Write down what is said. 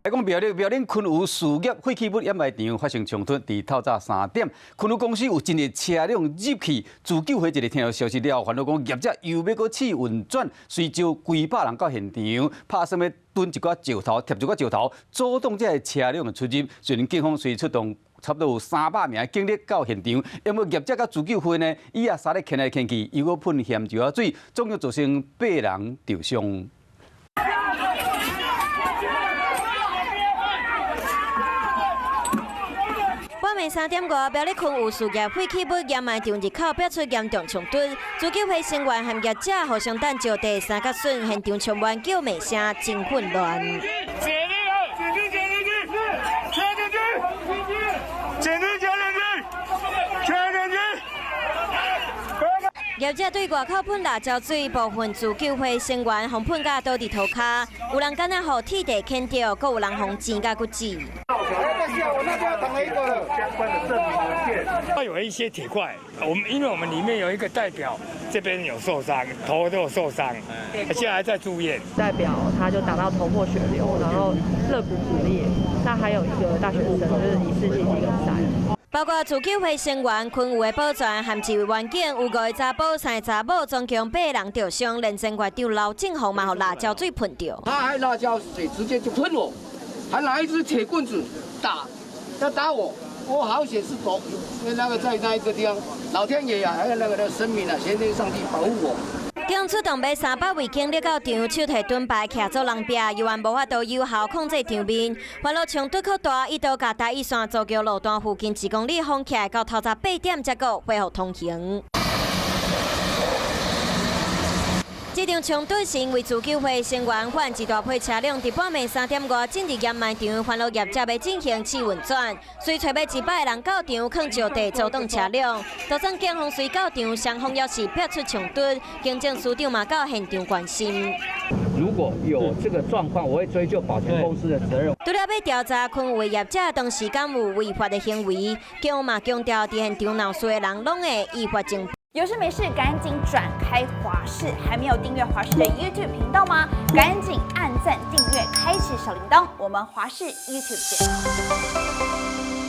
來講苗栗，苗栗昆有事業廢棄物掩埋場發生衝突，佇透早3點，昆有公司有真濟車輛入去，自救會一个聽到消息了後，煩惱講業者又欲閣試運轉，隨召幾百人到現場，拍算欲囤一寡石頭，疊一寡石頭，阻擋這个車輛的出入。雖然警方隨出動差不多有300名警力到現場，因為業者佮自救會呢，椅仔衫咧牽來牽去，又閣噴鹹石仔水，總共造成八人受傷。半暝3點外，苗栗昆有事業廢棄物掩埋場入口爆出嚴重衝突，自救會成員和業者互相擲石塊、三角筍，現場充滿叫罵聲，真混亂。業者對外口噴辣椒水，部分自救會成員予噴甲倒佇塗跤，有人敢若予鐵塊牽著，閣有人予錢甲骨折。有一些鐵塊，我們因為我們裡面有一個代表，這邊有受傷，頭都有受傷，現在還在住院。代表他就打到頭破血流，然後肋骨骨裂。那還有一個大學生，就是疑似心肌梗塞。包括自救會成員、昆有的保全和一位員警，有五個查埔、三個查某，總共八人受傷，連前月長劉正宏嘛予辣椒水噴著。他還辣椒水直接就噴我，還拿一支鐵棍子打，要打我，我好險是躲，因為那個在那一個地方，老天爺啊，還有那個神明啊，玄天上帝保護我。警出動欲300位警力到場，手提盾牌徛做人壁，猶原無法度有效控制場面。煩惱衝突擴大，一度共台一線造橋路段附近1公里封起來，到透早8點才閣恢復通行。這場衝突是因為自救會成員發現一大批車輛佇半暝3點外進入掩埋場，煩惱業者欲進行試運轉，隨揣欲100個人到場，囥石塊阻擋車輛，就算警方隨到場，雙方猶是爆出衝突，警政署長嘛到現場關心。如果有這個狀況，我會追究保全公司的責任。除了欲調查昆有業者當時敢有違法的行為，警方嘛強調，佇現場鬧事的人攏會依法偵。有事沒事趕緊轉開華視，還沒有訂閱華視的 YouTube 頻道嗎？趕緊按讚、訂閱、開啟小鈴鐺，我們華視 YouTube 見。